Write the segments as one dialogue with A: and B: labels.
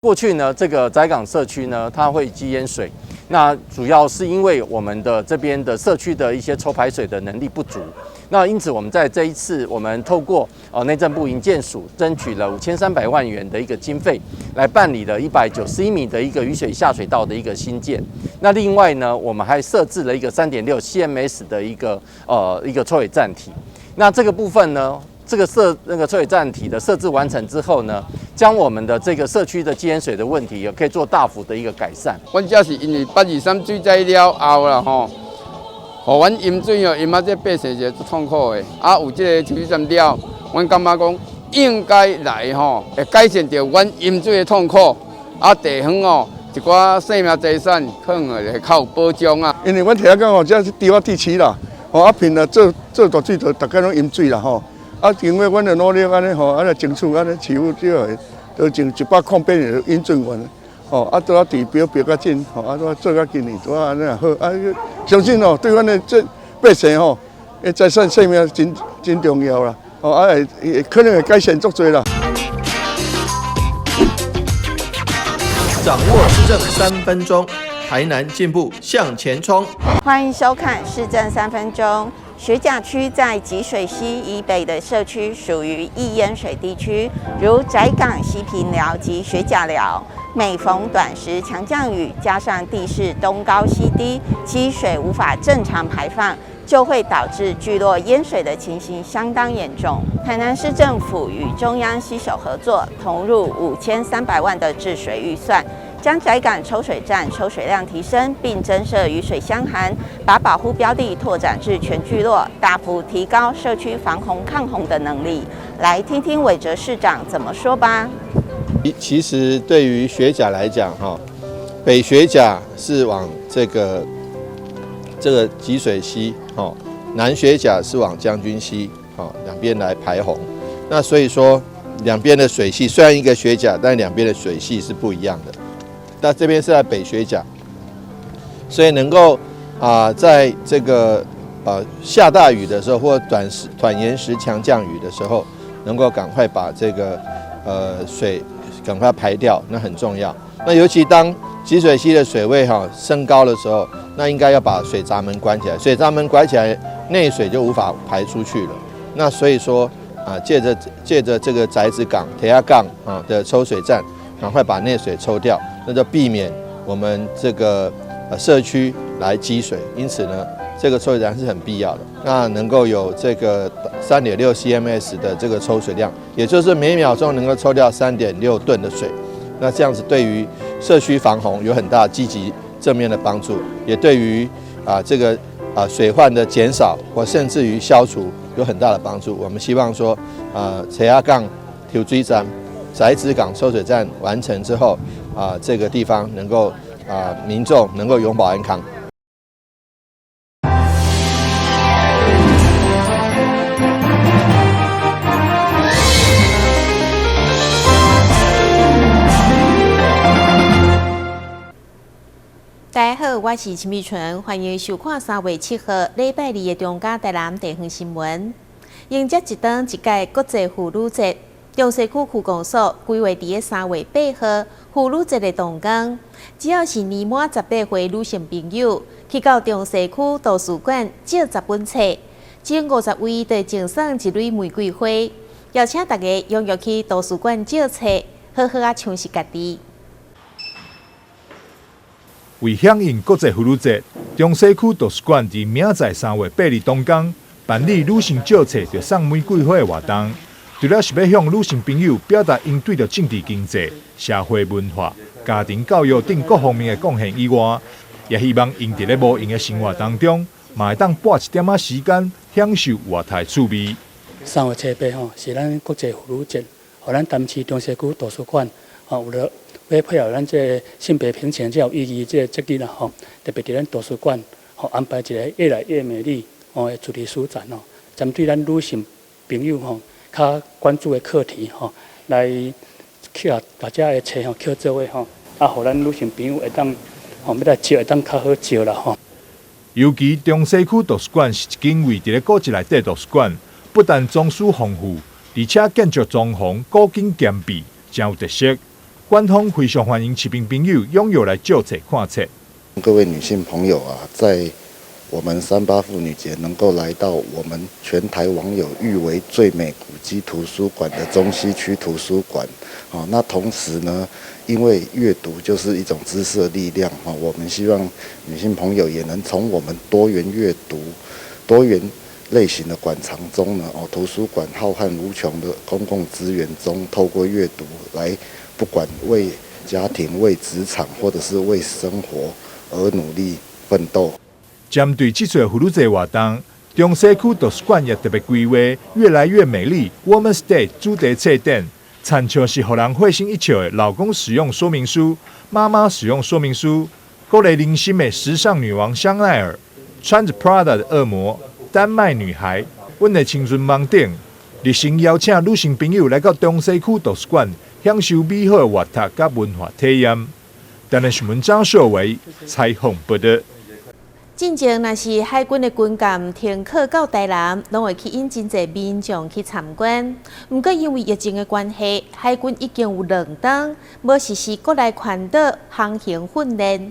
A: 過去呢，這個宅港社區呢，它會積淹水，那主要是因為我們的這邊的社區的一些抽排水的能力不足。那因此，我們在這一次，我們透過內政部營建署爭取了5300萬元的一個經費，來辦理了191米的一個雨水下水道的一個興建。那另外呢，我們還設置了一個3.6 CMS 的一個抽水站體。那這個部分呢，這個設那個抽水站體的設置完成之後呢，將我們的這個社區的積淹水的問題，也可以做大幅的一個改善。
B: 阮遮是因為823水災了後啦吼，予阮淹水哦，淹啊這百姓是足痛苦的。啊，有這個抽水站了，阮感覺講應該來吼，會改善著阮淹水的痛苦。啊，地方哦，一寡生命財產可能會較有保障啊。
C: 因為阮聽講哦，這是低窪地區啦，吼啊，平常做做大水就逐工攏淹水啦吼。啊，經過阮的努力，按呢吼，按呢爭取，按呢市府這個都從108年引進完，吼啊，拄仔治標標較緊，吼啊，拄仔做較緊呢，拄仔按呢好，啊，相信哦，對阮的這百姓吼，財產性命真真重要啦，吼啊會可能會改善足濟啦。
D: 掌握市政三分鐘，台南進步向前衝。
E: 歡迎收看市政三分鐘。學甲區在集水溪以北的社區屬於易淹水地區，如宅港、西平寮及學甲寮。每逢短時強降雨，加上地勢東高西低，積水無法正常排放，就會導致聚落淹水的情形相當嚴重。台南市政府與中央攜手合作，投入5300萬的治水預算，將宅港抽水站抽水量提升，並增設雨水箱涵，把保護標的拓展至全聚落，大幅提高社區防洪抗洪的能力。來聽聽韋哲市長怎麼說吧。
D: 其實對於學甲來講，哈，北學甲是往這個集水溪，哈，南學甲是往將軍溪，哈，兩邊來排洪。那所以說，兩邊的水系雖然一個學甲，但兩邊的水系是不一樣的。那這邊是在北學甲，所以能夠在這個下大雨的時候，或短時短延時強降雨的時候，能夠趕快把這個水趕快排掉，那很重要。那尤其當集水溪的水位哈升高的時候，那應該要把水閘門關起來，水閘門關起來，內水就無法排出去了。那所以說啊，借著這個宅子港、鐵亞港啊的抽水站，趕快把內水抽掉，那就避免我們這個社區來積水。因此呢，這個抽水站是很必要的。那能夠有這個3.6 CMS 的這個抽水量，也就是每秒鐘能夠抽掉3.6噸的水。那這樣子對於社區防洪有很大積極正面的幫助，也對於這個水患的減少或甚至於消除有很大的幫助。我們希望說，赤仔港抽水站、宅子港抽水站完成之後，這個地方能夠民眾能夠永保安康。
F: 大家好，我是陳美純，歡迎收看3月7號禮拜二的中嘉台南地方新聞。迎接一冬一屆國際婦女節，中西區區公所規劃佇咧3月8號婦女節的當天，只要是年滿18歲女性朋友，去到中西區圖書館借10本冊，前50位就贈送一蕊玫瑰花，邀請大家踴躍去圖書館借冊，好好仔充實家己。
G: 為響應國際婦女節，中西區圖書館佇明仔載3月8日當天辦理女性借冊就送玫瑰花的活動，除了是欲向女性朋友表達𪜶對著政治經濟、社會文化、家庭教育等各方面的貢獻以外，也希望𪜶佇咧無閒的生活當中，嘛會當撥一點仔時間享受活態趣味。
H: 3月7、8吼是咱國際婦女節，予咱台南市中西區圖書館吼有了。欲配合咱這個性別平權這有意義這個節日啦吼，特別佇咱圖書館吼安排一個越來越美麗吼的主題書展吼，針對咱女性朋友吼較關注的課題吼，來去予大家的冊吼抾做伙吼，啊，予咱女性朋友會當吼欲來借會當較好借啦吼。
G: 尤其中西區圖書館是一間位佇咧古蹟內底圖書館，不但藏書豐富，而且建築裝潢古今兼備，誠有特色。館方非常歡迎市民朋友踴躍來借冊看冊。
I: 各位女性朋友啊，在我們38婦女節能夠來到我們全台網友譽為最美古蹟圖書館的中西區圖書館，哦，那同時呢，因為閱讀就是一種知識的力量，哈，我們希望女性朋友也能從我們多元閱讀、多元類型的館藏中呢，哦，圖書館浩瀚無窮的公共資源中，透過閱讀來，不管為家庭、為職場，或者是為生活而努力奮鬥。
G: 針對這次婦女節活動，中西區圖書館也特別規劃越來越美麗 Women's Day 主題冊展，親像是予人會心一笑的老公使用說明書、媽媽使用說明書、鼓勵人心的時尚女王香奈兒、穿着 Prada 的惡魔、丹麥女孩、阮的青春網頂，熱誠邀請女性朋友來到中西區圖書館，享受美好的閱讀佮文化體驗。台南新聞張秀維採訪報道。
F: 進前若是海軍的軍艦停靠到台南，攏會吸引真濟民眾去參觀。毋過因為疫情的關係，海軍已經有2冬無實施國內環島航行訓練。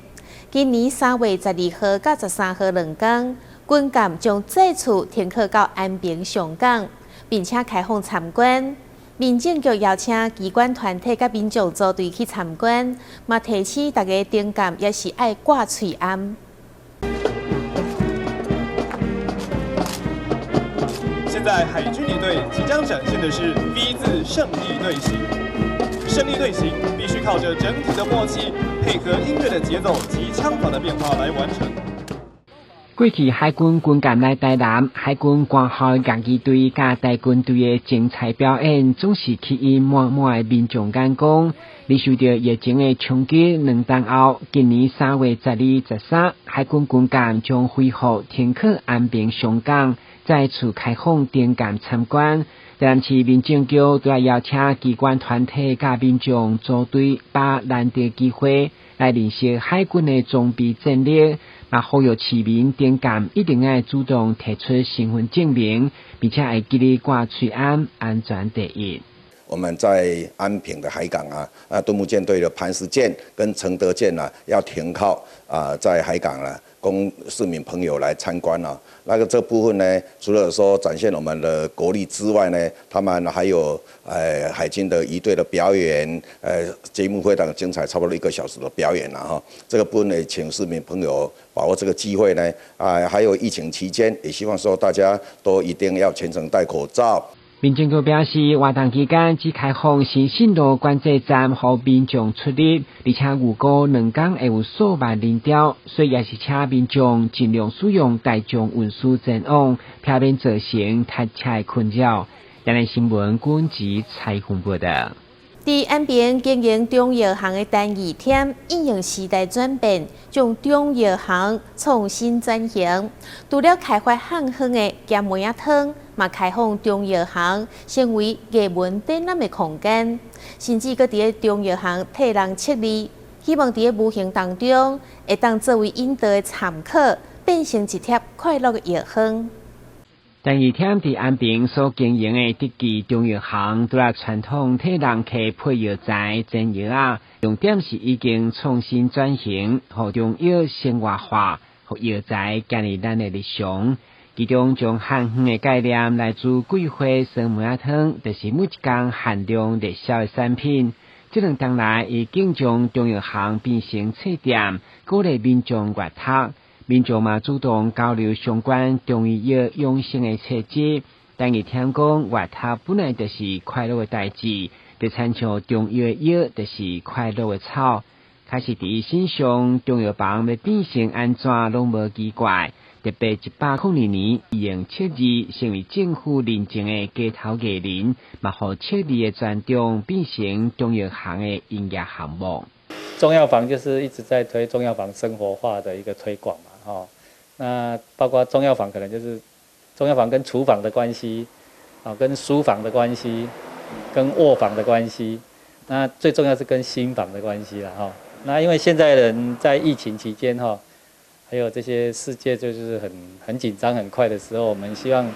F: 今年3月12號佮13號兩天，軍艦將再次停靠到安平上港，並且開放參觀。民政局邀請機關團體佮民眾組隊去參觀，嘛提醒大家登艦也是愛掛喙罨。
J: 現在海軍聯隊即將展現的是 V 字勝利隊形。勝利隊形必須靠着整體的默契，配合音樂的節奏及槍法的變化來完成。
K: 過去海軍軍艦來台南，海軍官校樂器隊佮大軍隊的精彩表演，總是吸引滿滿的民眾眼光。而受著疫情的衝擊，2冬後，今年3月12、13，海軍軍艦將恢復停靠安平上港，再次開放登艦參觀。台南市民政局都邀請機關團體佮民眾組隊，把難得機會來認識海軍的裝備戰力。嘛，呼籲市民登艦一定愛主動提出身份證明，並且會記得掛喙罨，安全第一。
L: 我們在安平的海港啊，敦睦艦隊的磐石艦跟承德艦啊，要停靠啊，在海港啊，供市民朋友來參觀啊。那個這部分呢，除了說展現我們的國力之外呢，他們還有海軍的儀隊的表演，節目非常精彩，差不多1個小時的表演了哈。這個部分呢，請市民朋友把握這個機會呢，啊，還有疫情期間，也希望說大家都一定要全程戴口罩。
K: 民政局表示，活動期間只開放新信路管制站予民眾出入，而且預估2天會有數萬人潮，所以也是請民眾盡量使用大眾運輸前往，避免造成塞車的困擾。台南新聞軍籍採訪報道。
F: 佇安平經營中藥行的陳義添，因應時代轉變，將中藥行創新轉型，除了開發漢方的鹹梅仔湯，嘛開放中藥行成為藝文展覽的空間，甚至閣佇咧中藥行替人測字，希望佇咧無形當中會當作為引導的參考，變成一帖快樂的藥方。
K: 陳義添佇安平所經營的德記中藥行，除了傳統替人客配藥材、煎藥仔，重點是已經創新轉型，予中藥生活化，予藥材行入咱的日常。其中將漢方的概念來自桂花酸梅仔湯，就是每一工限量熱銷的產品。這2冬來，已經將中藥行變成冊店，鼓勵民眾閱讀。民眾嘛主動交流相關中醫藥養生的冊子。陳義添講，閱讀本來就是快樂的代誌，就親像中藥的藥就是快樂的草。開始佇伊身上，中藥房欲變成按怎攏無奇怪。特別102年，伊用測字成為政府認證的街頭藝人，嘛予測字的專長變成中藥行的營業項目。
M: 中藥房就是一直在推中藥房生活化的一個推廣嘛，吼，那包括中藥房可能就是中藥房跟廚房的關係，啊，跟書房的關係，跟臥房的關係，那最重要是跟心房的關係啦，吼。那因為現在人在疫情期間，哈，還有這些世界就是很緊張、很快的時候，我們希望，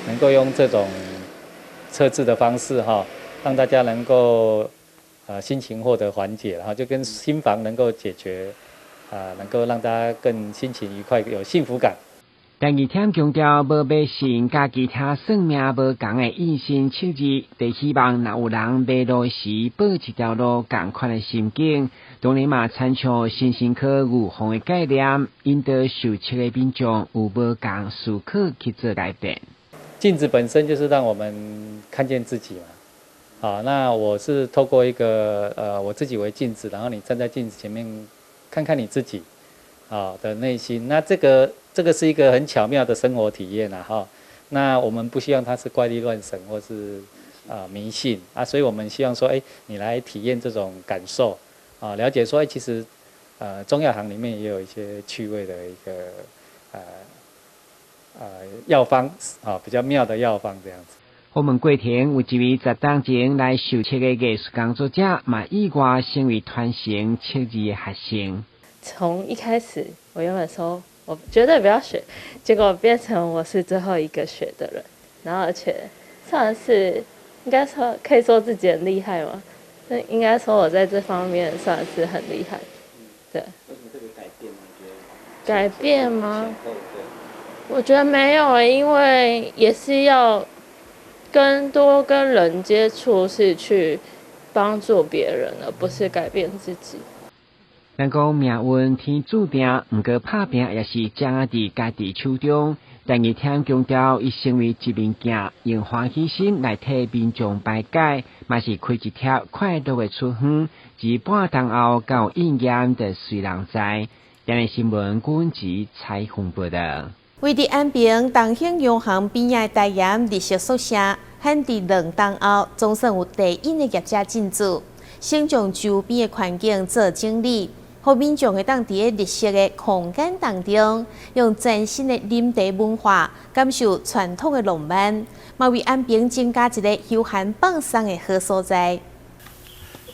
M: 能夠用這種測字的方式，哈，讓大家能夠。心情獲得緩解，然後就跟心房能夠解決，能夠讓大家更心情愉快，有幸福感。
K: 第二天強調無迷信，佮其他算命無仝的印心測字，就希望若有人迷路時，報一條路仝款的心境。當然嘛，參照身心科預防的概念，引導受測的民眾有無仝思考去做改變。
M: 鏡子本身就是讓我們看見自己嘛。好，那我是透過一個我自己為鏡子，然後你站在鏡子前面看看你自己，啊的內心。那這個是一個很巧妙的生活體驗啊，哈。那我們不希望它是怪力亂神或是迷信啊，所以我們希望說，哎，你來體驗這種感受啊，了解說，哎，其實中藥行裡面也有一些趣味的一個藥方啊，比較妙的藥方這樣子。
K: 訪問過程有一位10冬前來受測的藝術工作者，嘛意外成為傳承測字的學生。
N: 從一開始，我原本說我絕對不要學，結果變成我是最後一個學的人，然後而且算是應該說可以說自己很厲害嗎？那應該說我在這方面算是很厲害。對。
M: 有什麼特別改變嗎？
N: 改變嗎？我覺得沒有，因為也是要跟多跟人接觸，是去幫助別人，而不是改變自己。
K: 人講命運天注定，毋過拍拚也是掌握佇家己手中。第二天強調，伊成為一面鏡，用歡喜心來替民眾排解，嘛是開一條快樂的處方。自半冬後敢有應驗，就隨人知。亞視新聞阮子采訪報道。
F: 位佇安平東興洋行邊仔的台鹽日式宿舍，罕佇2冬後，總算有地引的業者進駐，先將周邊的環境做整理。予民眾會當佇个日式的空間當中，用全新的飲茶文化，感受傳統的浪漫，嘛為安平增加一个休閒放鬆的好所在。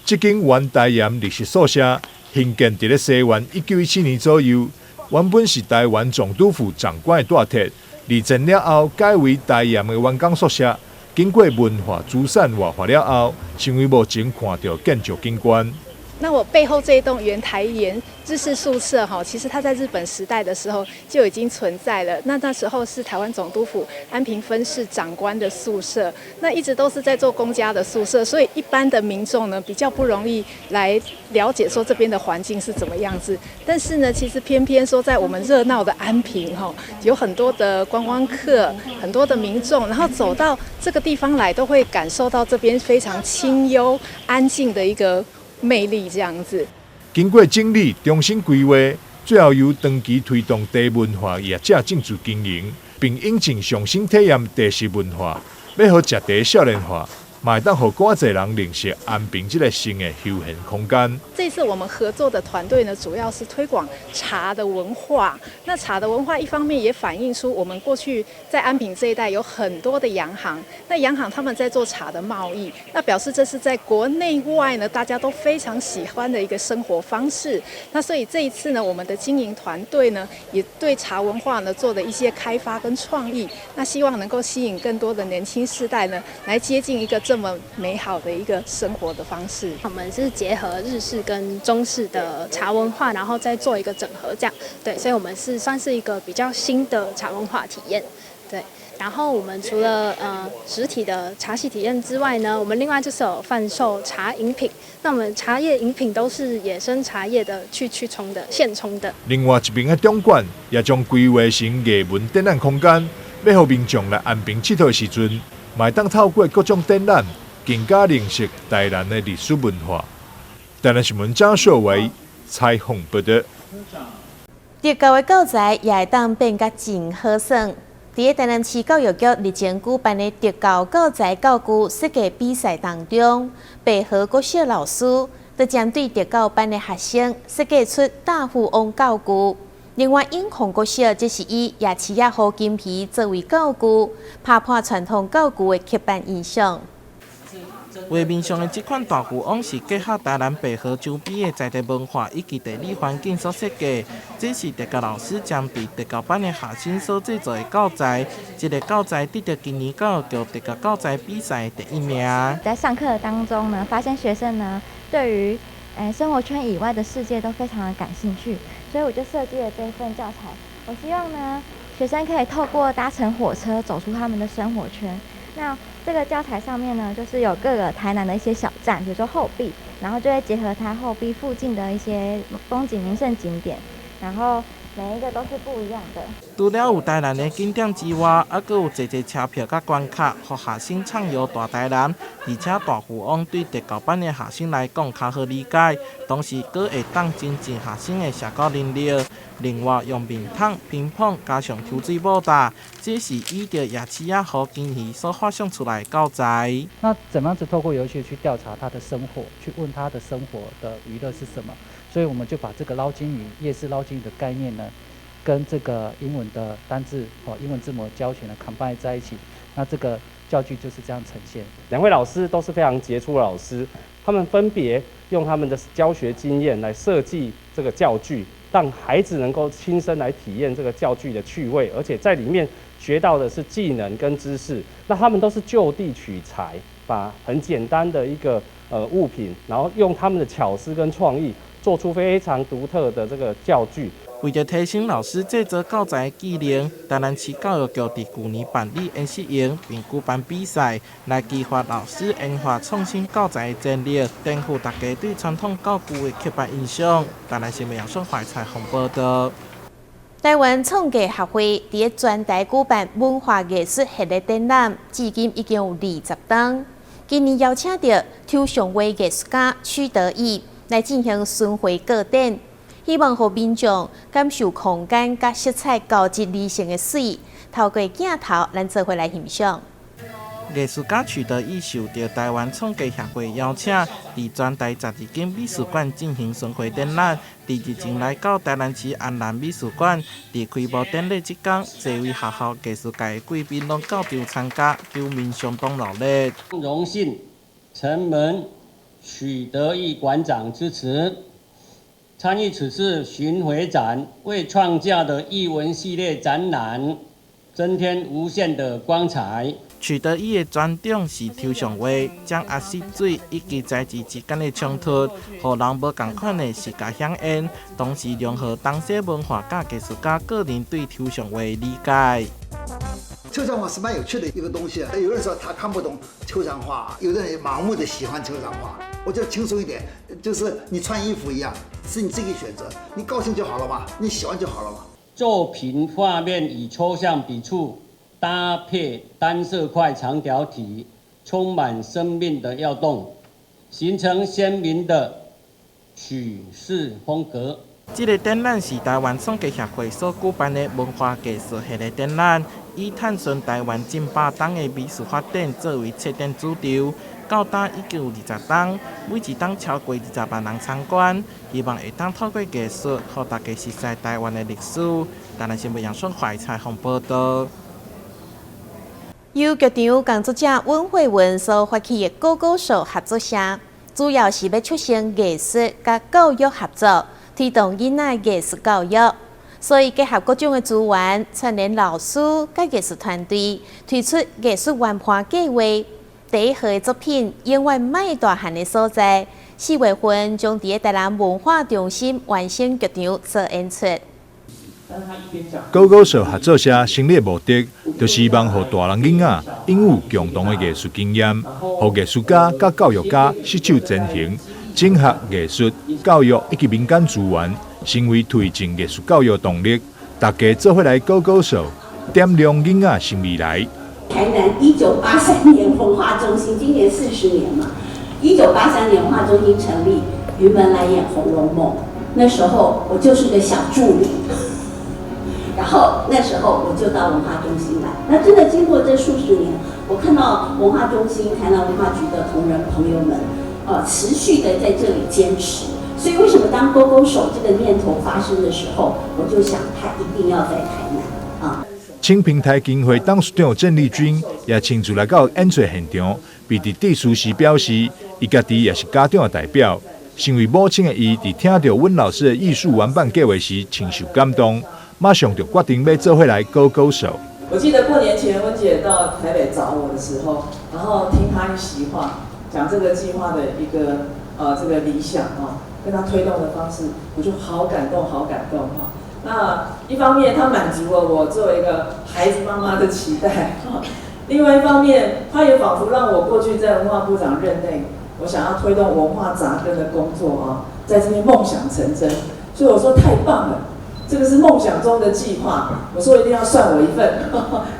G: 這間原台鹽日式宿舍興建佇咧西元1917年左右，原本是台灣總督府長官的住宅，二戰了後改為台鹽的員工宿舍。經過文化資產活化了後，成為目前看著建築景觀。
O: 那我背後這一棟原台鹽日式宿舍哈，其實它在日本時代的時候就已經存在了。那時候是台灣總督府安平分室長官的宿舍，那一直都是在做公家的宿舍，所以一般的民眾呢比較不容易來了解說這邊的環境是怎麼樣子。但是呢，其實偏偏說在我們熱鬧的安平哈，有很多的觀光客，很多的民眾，然後走到這個地方來，都會感受到這邊非常清幽安靜的一個魅力這樣子。
G: 經過整理、重新規劃，最後由長期推動茶文化業者進駐經營，並引進上新體驗茶室文化，欲予食茶少年化，嘛會當予閣濟人認識安平這个新的休閒空間。
O: 這次我們合作的團隊呢，主要是推廣茶的文化。那茶的文化一方面也反映出我們過去在安平這一帶有很多的洋行，那洋行他們在做茶的貿易，那表示這是在國內外呢大家都非常喜歡的一個生活方式。那所以這一次呢，我們的經營團隊呢，也對茶文化呢做了一些開發跟創意，那希望能夠吸引更多的年輕世代呢，來接近一個這麼美好的一個生活的方式。
P: 我們是結合日式跟中式的茶文化，然後再做一個整合，這樣對，所以我們是算是一個比較新的茶文化體驗，對。然後我們除了實體的茶席體驗之外呢，我們另外就是有販售茶飲品。那我們茶葉飲品都是野生茶葉的去沖的現沖的。
G: 另外一邊的總館也將規劃成藝文展覽空間，欲予民眾來安平𨑨迌的時陣，嘛會當透過各種展覽，更加認識台南的歷史文化。台南新聞張秀維採訪報道。
F: 特教的教材也會當變甲真好耍。佇个台南市教育局日前舉辦的特教教材教具設計比賽當中，白河國小老師就針對特教班的學生設計出大富翁教具。另外，永康國小則是以夜市仔胡金皮作為教具，拍破傳統教具的刻板印象。
Q: 畫面上的這款大富翁是結合台南白河周邊的在地文化以及地理環境所設計。這是特教老師針對特教班的學生所製作的教材。這个教材得著今年教育局特教教材比賽第一名。
R: 在上課當中呢，發現學生呢對於生活圈以外的世界都非常的感興趣，所以我就設計了這份教材。我希望呢，學生可以透過搭乘火車走出他們的生活圈。那這個教材上面呢，就是有各個台南的一些小站，比如說後壁，然後就會結合它後壁附近的一些風景名勝景點，然後每一個都是不一樣的。
Q: 除了有台南的景點之外，猶閣有濟濟車票佮關卡，予學生暢遊大台南。而且大富翁對特教班的學生來講較好理解，同時閣會當增進學生的社交能力。另外，用面桶、乒乓加上抽水蟒打，這是依著夜市仔和金魚所發想出來的教材。
M: 那怎麼樣子透過遊戲去調查他的生活，去問他的生活的娛樂是什麼？所以我們就把這個撈金魚、夜市撈金魚的概念呢，跟這個英文的單字哦，英文字母教學呢 combine 在一起。那這個教具就是這樣呈現。
S: 兩位老師都是非常傑出的老師，他們分別用他們的教學經驗來設計這個教具，讓孩子能夠親身來體驗這個教具的趣味，而且在裡面學到的是技能跟知識。那他們都是就地取材，把很簡單的一個物品，然後用他們的巧思跟創意，做出非常獨特的這個教具。
Q: 為著提升老師製作教材的技能，台南市教育局佇舊年辦理研習營，並舉辦比賽，來激發老師研發創新教材的潛力，顛覆大家對傳統教具的刻板印象。台南新聞楊順懷採訪報導。
F: 台灣創價學會佇咧全台舉辦文化藝術系列展覽，至今已經有20冬。今年邀請著抽象畫藝術家曲德義來進行巡迴個展，希望予民眾感受空間佮色彩交織而成的媠。透過鏡頭，咱做伙來欣賞。
Q: 藝術家曲德義受著台灣創價協會邀請，佇全台12間美術館進行巡迴展覽。佇日前來到台南市安南美術館，佇開幕典禮這工，濟位學校藝術界的貴賓攏到場參加，場面相當熱烈。
T: 榮幸承蒙許德義館長支持，參與此次巡迴展，為創價的藝文系列展覽增添無限的光彩。
Q: 曲德義的專長是抽象畫，將壓死水以及材質之間的衝突，予人無仝款的視覺響應，同時融合東西文化佮藝術家個人對抽象畫的理解。
U: 抽象畫是蠻有趣的一個東西啊！有人說他看不懂抽象畫，有的人盲目的喜歡抽象畫。我覺得輕鬆一點，就是你穿衣服一樣，是你自己選擇，你高興就好了嘛，你喜歡就好了嘛。
T: 作品畫面以抽象筆觸搭配單色塊長條體，充滿生命的躍動，形成鮮明的曲式風格。
Q: 這个展覽是台灣創價協會所舉辦的文化藝術系列展覽，以探尋台灣近百冬的美術發展作為策展主軸。到今已經有20冬，每一冬超過20萬人參觀。希望會當透過藝術，予大家熟悉台灣的歷史。台南新聞楊順懷採訪報導。
F: 由劇場工作者溫慧文所發起的勾勾手合作社，主要是欲促成藝術佮教育合作，推動囡仔藝術教育。所以結合各種的資源，串聯老師佮藝術團隊，推出藝術研判計畫。第一號的作品《永遠莫大漢的所在》，4月份將佇台南文化中心原生劇場做演出。
G: 勾勾手合作社成立目的，就是希望予大人囡仔擁有共同的藝術經驗，予藝術家佮教育家攜手前行，整合藝術、教育以及民間資源，成為推進藝術教育動力。大家做伙來勾勾手，點亮囡仔新未來。
V: 台南1983年文化中心，今年40年嘛。1983年文化中心成立，雲門來演《紅樓夢》，那時候我就是個小助理。然後那時候我就到文化中心來。那真的經過這數十年，我看到文化中心、台南文化局的同仁朋友們，持續的在這裡堅持。所以為什麼當勾勾手這個念頭發生的時候，我就想他一定要在台南啊。
G: 青平台基金會董事長鄭麗君也親自來到演出現場，並佇致辭時表示，伊家己也是家長的代表。身為母親的伊，佇聽著溫老師的藝術玩伴計劃時，深受感動，馬上就決定欲做伙來勾勾手。
A: 我記得過年前溫姐到台北找我的時候，然後聽她一席話，講這個計劃的一個這個理想啊，跟她推動的方式，我就好感動，好感動哈。那一方面，她滿足了我作為一個孩子媽媽的期待，另外一方面，她也仿佛讓我過去在文化部長任內，我想要推動文化扎根的工作啊，在這邊夢想成真，所以我說太棒了。這個是夢想中的計劃，我說一定要算我一份，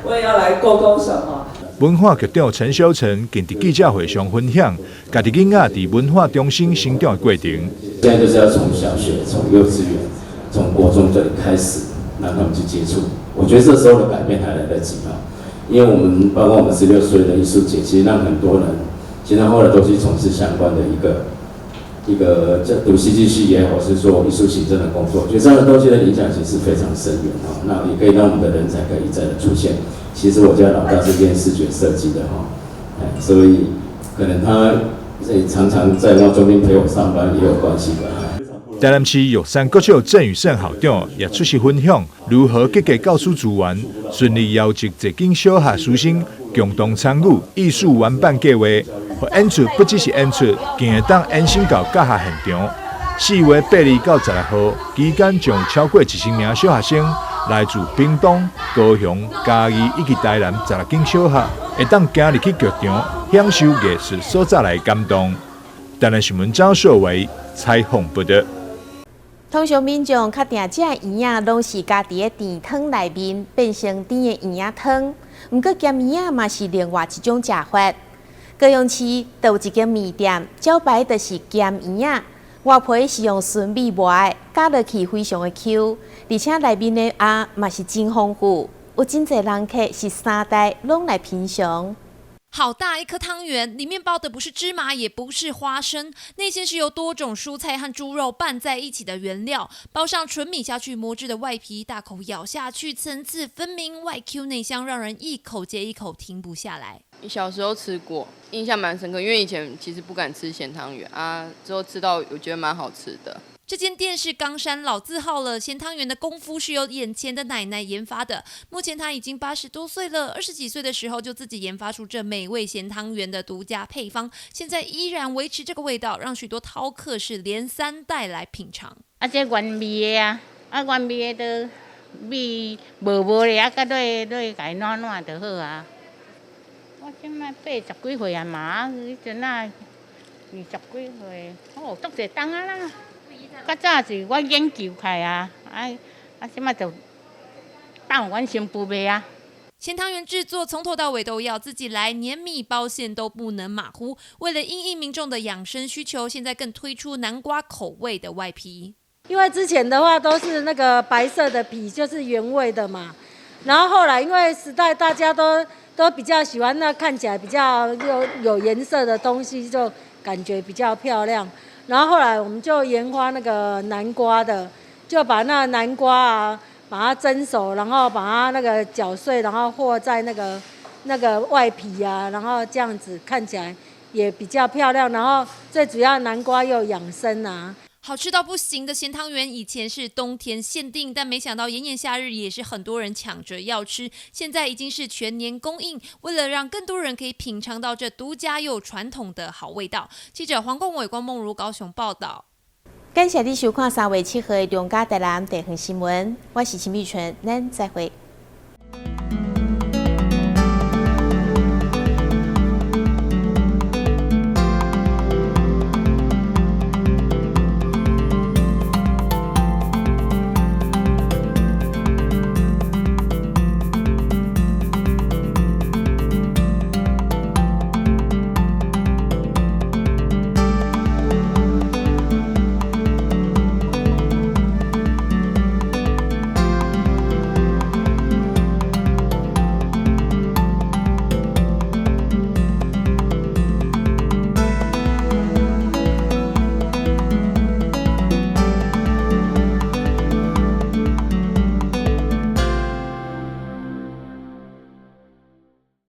A: 我也要來勾勾手哈。
G: 文化局長陳修誠近佇記者會上分享，家己囡仔佇文化中心成長的過程。
B: 現在就是要從小學、從幼稚園、從國中這裡開始，讓他們去接觸。我覺得這時候的改變還來得及啊，因為我們包括我們16歲的藝術節，其實讓很多人，其實後來都去從事相關的一個這讀戲劇系也好，是做藝術行政的工作，覺得這樣的東西的影響其實非常深遠哦。那也可以讓我們的人才可以一再的出現。其實我家老大是練視覺設計的哈，所以可能他常常在那中間陪我上班也有關係吧。
G: 台南市玉山國小鄭宇勝校長也出席分享，如何結合教師資源，順利邀集這間小學師生共同參與藝術玩伴計劃。演出不只是演出，更會當延伸到教學現場。4月8日到16號期間，將有超過1000名小學生來自屏東、高雄、嘉義以及台南16間小學，會當行入去劇場，享受藝術所帶來的感動。台南新聞張碩偉採訪報導。
F: 通常民眾較定食的圓仔，攏是加佇咧甜湯內面，變成甜的圓仔湯。毋過鹹圓仔嘛是另外一種食法。高雄市就有一間麵店，招牌就是鹹圓仔，外皮是用純米磨的，咬落去非常的 Q，而且內面的餡嘛是真豐富，有真濟人客是三代攏來品嘗。
W: 好大一顆湯圓，裡面包的不是芝麻，也不是花生，內餡是由多種蔬菜和豬肉拌在一起的原料，包上純米下去磨製的外皮，大口咬下去，層次分明，外 Q 內香，讓人一口接一口停不下來。
X: 小時候吃過，印象蠻深刻，因為以前其實不敢吃鹹湯圓啊，之後吃到我覺得蠻好吃的。
W: 這間店是岡山老字號了，鹹湯圓的功夫是由眼前的奶奶研發的。目前她已經80多歲了，20幾歲的時候就自己研發出這美味鹹湯圓的獨家配方，現在依然維持這個味道，讓許多饕客是連三代來品嘗。
Y: 啊，這原味的啊，啊原味的都米無無的啊，佮落落共伊滷滷就好啊。我這擺80幾歲啊嘛，彼陣啊20幾歲，哦，足濟冬啊啦。較早是我研究起來啊，啊啊，這擺就當阮新婦賣啊。
W: 鹹湯圓製作從頭到尾都要自己來，粘米包餡都不能馬虎。為了因應民眾的養生需求，現在更推出南瓜口味的外皮。
Z: 因為之前的話都是那個白色的皮，就是原味的嘛。然後後來因為時代大家都比較喜歡那看起來比較有顏色的東西，就感覺比較漂亮。然後後來我們就研發那個南瓜的，就把那南瓜啊，把它蒸熟，然後把它那個攪碎，然後和在那個外皮啊，然後這樣子看起來也比較漂亮。然後最主要南瓜又養生啊。
W: 好吃到不行的鹹湯圓，以前是冬天限定，但沒想到炎炎夏日也是很多人搶着要吃。現在已經是全年供應，為了讓更多人可以品嘗到這獨家又傳統的好味道。記者黃冠偉、關夢如高雄報道。
F: 感謝你收看3月7號的中嘉台南地方新聞，我是陳美純，咱再會。